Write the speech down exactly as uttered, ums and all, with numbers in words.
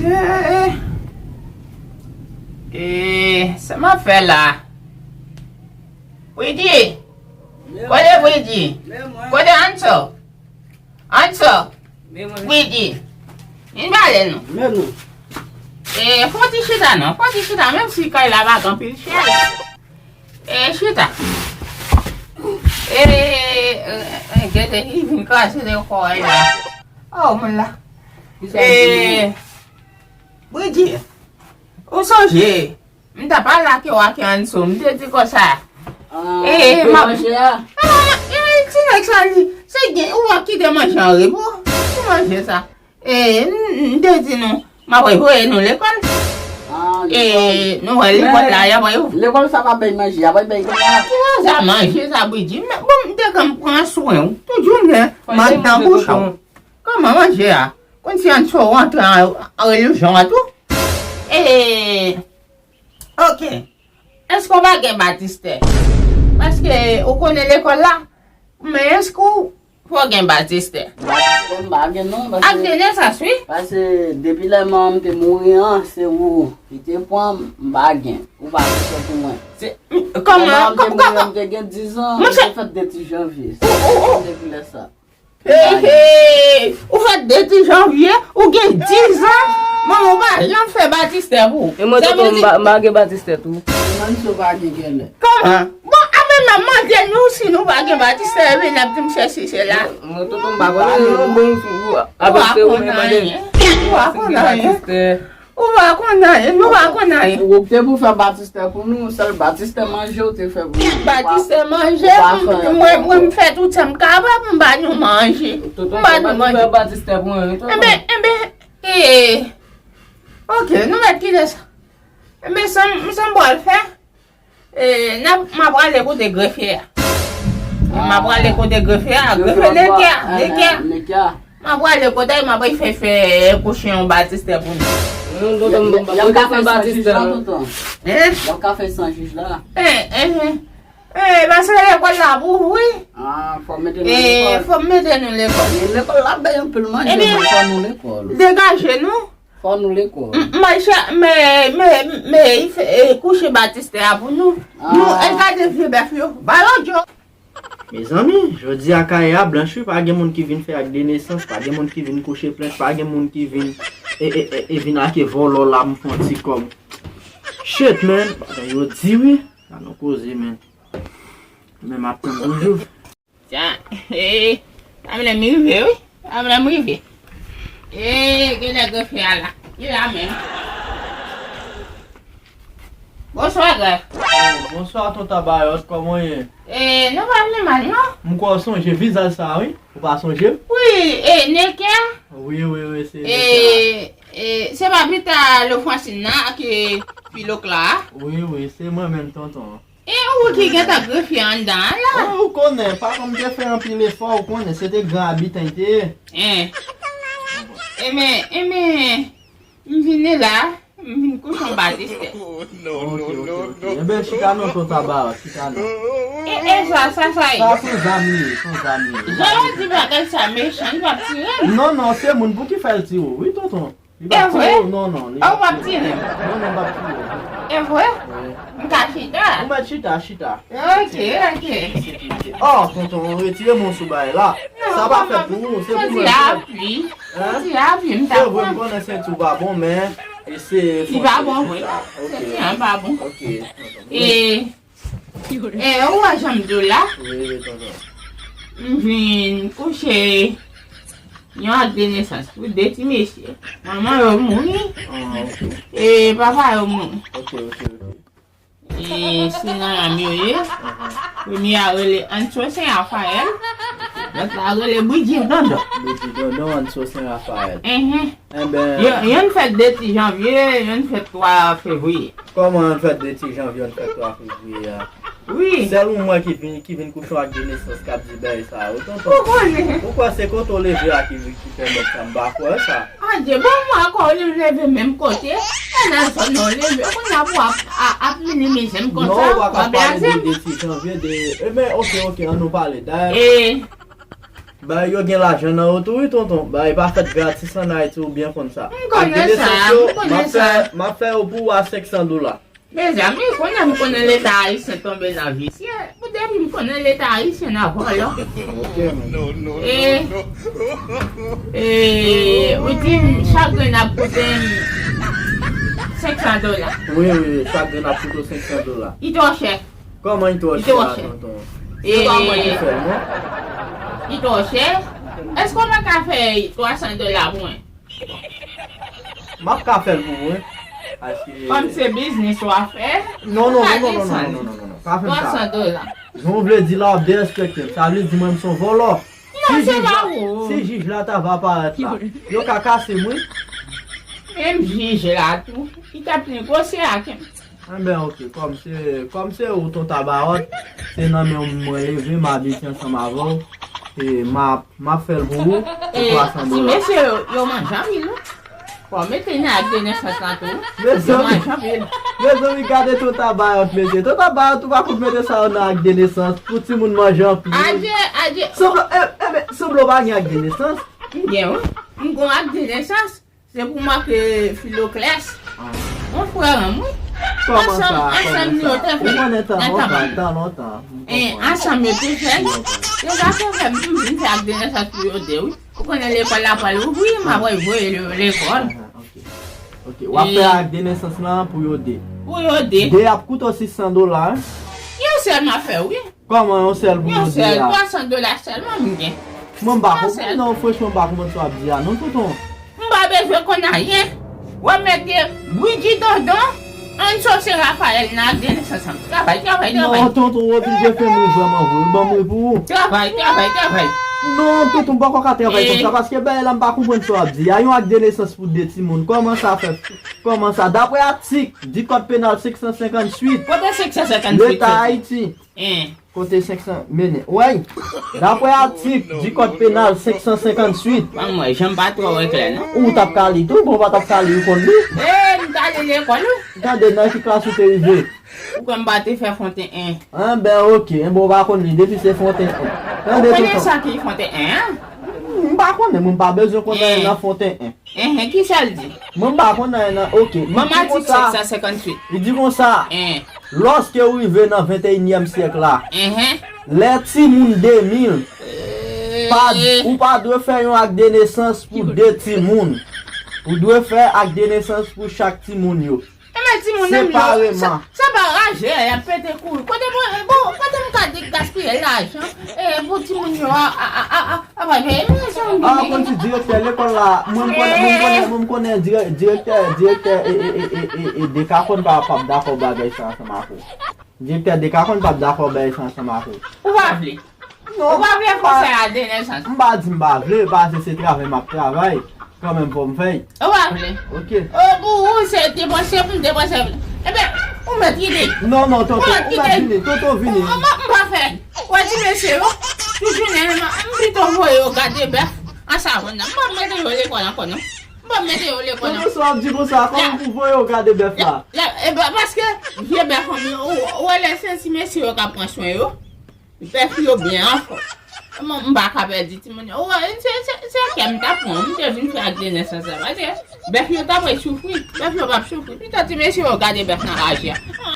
Eh, eh, eh, sa m ap fè la? Bridji! Kote Bridji? Kote Anso? Anso! Bridji! Vin pale non. Eh, fò ti chita non. Fò ti chita, menm si kay la pa gen anpil chèz. Eh, chita. Eh, eh, eh, gete, li vin kraze de kò la. Oh, moun la. Eh, Bridji, ou sonje? M t ap pale ak yo ak Anso, m te di konsa. Ah, eh, eh, ma manje a. Ah, eh, ti nèg sa li, se gen, ou ap kite manje an repo. Ti manje sa. Eh, m, m te di nou, m ap voye nou lekòl. Ah, eh, lekòl. Nou wè lekòl la, y ap voye. Lekòl sa pa bay manje, y ap bay kounye a. Ki sa manje sa, Bridji? Men, bon, m te konn pran swen w. Tout jounen, m andan bouch ou. Kòman manje a? Konn si Anso rantre an, an relijyon an tou. Eh, ok. Èske w pa gen batistè? Paske ou konnen lekòl la, men èske w fò gen batistè? Batistè m pa gen non, paske ak de nesans, wi. Paske depi lè manman m te mouri an, se ou ki te pran m, m pa gen. Ou pa gen pou mwen. Se, kòman, manman m te mouri an, m te gen diz an, m te fèt de ti janvye. Depi lè sa. Hey, hey, ou fèt de ti janvye, ou gen diz an. Manman w pa janm fè batistè pou ou. E mwen, tonton, m pa gen batistè tou. Manso pa gen genlè. Kòman? Bon, a men m ap mande nou si nou pa gen batistè, epi n ap di m sesi sela. Mwen, tonton, m pa konnen non, bon, ou pa konnen anyen. Ou pa konnen anyen. Ou pa konn anyen, nou pa konn anyen. Ou te pou fè batistè pou nou, sèl batistè manje ou te fè pou nou. Batistè manje, mwen, mwen m fè tout sa m kapab, m ba nou manje. M ba nou manje. Enben, enben, eh, ok, nou mèt kite sa. Enben, sa m, sa m pral fè. E, n ap, m ap prale kote grefye a. M ap prale kote grefye a, grefye Nekè, Nekè. M ap prale kote l, m ap fè, fè kouche yon batistè pou nou. Non, tonton, m pa ka fè batistè, non. Hein? Y ap ka fè san jij la. Eh, eh, eh. Eh, paske lekòl la pou ouvri. Ah, fò mete nou lekòl. Fò mete nou lekòl. Lekòl la bay anpil manje, men fò nou lekòl. Degaje nou. Fò nou lekòl. M, m, men, men, men, men, kouche batistè a pou nou. Nou, e gade vye bèf yo. Ba yo djo. Mezanmi, jodi a kaye a blanch wi, pa gen moun ki vin fè ak de nesans, pa gen moun ki vin kouche plent, pa gen moun ki vin, e, e, e, e vin ake vòlò la, m fè yon ti kòb. Shit, man, bagay yo di wi, sa nou koze, man. Men m ap tann toujou. Tyan, e, sa vle m rive, wi. Sa vle m rive. E, genlè grefye a la. Li la menm. Bonswa, gref. Oh, bonswa, tonton Bayòt, kòman w ye? E, nou pa vle mal, non? M kwè w sonje vizaj sa a, wi. Ou pa sonje m? Wi, e, Nekè? Wi, wi, wi, se Nekè. E, e, se pa pita Lofransina ak, e, Filokla a? Wi, wi, se mwen menm, tonton. E ou ki gentan grefye anndan an la? Oh, ou konnen, papa m te fè anpil efò, ou konnen, se te gran abitan li te ye. Hein. Enben, enben, m vini la, m vin kouche yon batistè. Ok, ok, ok. Enben, chita non, tonton Bayòt, chita non. E, e sa, sa, sa ye? Sa se yon zam li ye, se yon zam li ye. Jan w di bagay sa mechan, li p ap tire m? Non, non, se moun pou ki fè l tire w, wi, tonton. Li p ap tire w, non, non, li p ap tire w. Non, non, li p ap tire w. E vre? Wi. M ka chita? Ou mèt chita, chita. Ok, ok. Oh, tonton, retire men w sou bagay la. Sa pa fèt pou ou, se pou mwen. Ti apui. Hein? Ti apui, m ta pran. Se vre, m konnen senti w pa bon, men eseye fè yon ti chita. Li pa bon, vre. Ok. Senti an pa bon. Ok, tonton. E, e, ou wè jan m di w la? Wi, wi, tonton. M vin kouche yon ak de nesans pou de ti mesye. Manman yo mouri. Ah, ok. E papa yo mouri. Ok, ok, ok. E se nan lame yo ye. Premye a rele Anso Sen Rafayèl. Lòt la rele Bridji Dondon. Bridji Dondon, Anso Sen Rafayèl. Enhen. Enben, yo, yonn fèt de ti janvye, yonn fèt twa fevriye. Kòman yonn fèt de ti janvye, yonn fèt twa fevriye a? Wi. Sèl ou mwen ki vin, ki vin kouche ak de nesans k ap di bagay sa yo, tonton. Ou konnen. Ou kwè se kote w leve a ki, ki pèmèt sa? M pa kwè sa. Adye, bon, mwen kwè w leve menm kote. E nan zòn nan w leve, kounye a pou ap, a, ap minimize m konsa. Non, ou pa ka pale de, de ti janvye, de, enben, ok, ok, ann nou pale. Dayè, e, Bay yo gen lajan nan yo tou wi, tonton. Bay pa fèt gratis ann Ayiti, ou byen konn sa. M konnen sa, m konnen sa. M ap fè yo pou w a senk san dola. Mezanmi, konnen m konnen Leta ayisyen tonbe nan visye. Pou depi m konnen Leta ayisyen nan vòlò. E, e, ou di m chak grenn ap koute m senk san dola. Wi, wi, chak grenn ap koute w senk san dola. Li twò chè. Kòman li twò chè a, tonton? Se pa mwen ki fè l, non. Li twò chè. Èske w pa ka fè twa san dola pou mwen? M ap ka fè l pou ou, wi. Paske kòm se biznis w ap fè, non, non, non, non, non, non, non, non, non, non. Pa fè m sa. Twa san dola. Jan w vle di la, w ap derespekte m. Sa vle di mwen m se yon vòlò. Non, se pa ou. Si jij la ta va parèt la, yo ka kase m, wi. Menm jij la tou, li t ap negosye ak m. Enben, oke, kòm se, kòm se ou, tonton Bayòt, se nan men w mwen leve, m abite ansanm avè w, e m ap, m ap fè l pou ou, pou twa san dola. Ti mesye yo, yo manje anpil, wi. Fò w mete nan ak de nesans lan tou, wi. Yo manje anpil. Mezanmi, gade tonton Bayòt, mesye. Tonton Bayòt, ou pa konn mete sa yo nan ak de nesans, pou timoun manje anpil. Adje, adje. Sanble, e, e, men, sanble w pa gen ak de nesans? M gen, wi. M gen ak de nesans. Se pou make Filoklès. Yon frè an m, wi. Kòman sa? Ansanm, ansanm nou yo te fè. Ou konnen tan lontan, tan lontan. Ansanm yo te fè. Yo pa fè fè m vin fè ak de nesans pou yo de, wi. Ou konnen lekòl la pral ouvri, m ap voye yo lekòl. Ok. Ok. W ap fè ak de nesans lan pou yo de. Pou yo de. De ap koute w sis san dola, wi. Yon sèl m ap fè, wi. Kòman yon sèl pou yo de a? Yon sèl, twa san dola sèlman m gen. Mwen m pa konprann non, franchman m pa konprann sa w ap di a non, tonton. M pa bezwen konn anyen. W ap mete Bridgy Dondon, Anso se Raphaël nan ak de nesans lan. Travay, travay, travay. Non, tonton, w oblije fè m ri vrèman vre. Ban m ri pou ou. Travay, travay, travay. Non, tonton, m poko ka travay konsa, paske bagay la m pa konprann sa w ap di a. Yon ak de nesans pou de timoun. Kòman sa fè? Kòman sa? Daprè atik di kòd penal senk san senkantuit, kote senk san senkantuit Leta Ayiti. Kote senk san mennen. Wèy. Daprè atik di kòd penal senk san senkantuit. Ban m wè, jan m pa twò wè klè non. Ou t ap ka li tou, bon, w pa t ap ka li, ou konn li. E, m t ale lekòl, wi. Gade nan ki klas ou te rive. Ou kwè m pa te fè Fonten en? Enben, ok. Enben, w pa konn li depi se Fonten en. Ou konnen sa ki Fonten en, an? M pa konnen, mwen m pa bezwen konn anyen nan Fonten en. Enhen, kisa l di? Mwen m pa konn anyen nan, ok. Li di konsa. Li di konsa. Lòske w rive nan venteyinyèm syèk la, lè timoun de mil, pa, ou pa dwe fè yon ak de nesans pou de timoun. Ou dwe fè ak de nesans pou chak timoun yo. Enben timoun nan m yo, sa, sa pa raje, y ap pete kouri. Kote mwen, bon, kote m ka gaspiye lajan, e, pou timoun yo a, a, a, a, a, a, pa veye, men se yon... Ah, konn si direktè lekòl la, mwen m konnen, mwen m konnen, mwen m konnen dirè-, direktè, direktè, e, e, Dekakòn pa, p ap dakò bagay sa ansanm ak ou. Direktè Dekakòn p ap dakò bagay sa ansanm ak ou. Ou pa vle? Non, ou pa vle fè sa a de nesans? M pa di m pa vle, paske se travay m ap travay. Kanmenm fò m fè l. Ou pa vle? Ok. O, pou ou se depanse pou m depanse. Enben, ou mèt kite. Non, non, tonton, ou mèt vini, tonton vini. M pa fè. Ou wè ti mesye yo, tout jounen, m pito voye yo gade bèf an savann nan. M p ap mete yo lekòl ankò non. M p ap mete yo lekòl ankò. Tonton, sa w ap di konsa, kòman pou voye yo gade bèf la? Paske vye bèf an, ou wè lè se ti mesye yo k ap pran swen yo. Bèf yo byen anfòm. Mwen, m pa ka pèdi timoun yo. Ou wè, se, se, se kè m t ap pran. M te vin fè ak de nesans la. Paske bèf yo ta pral soufri. Bèf yo p ap soufri. Pito ti mesye yo gade bèf nan raje a.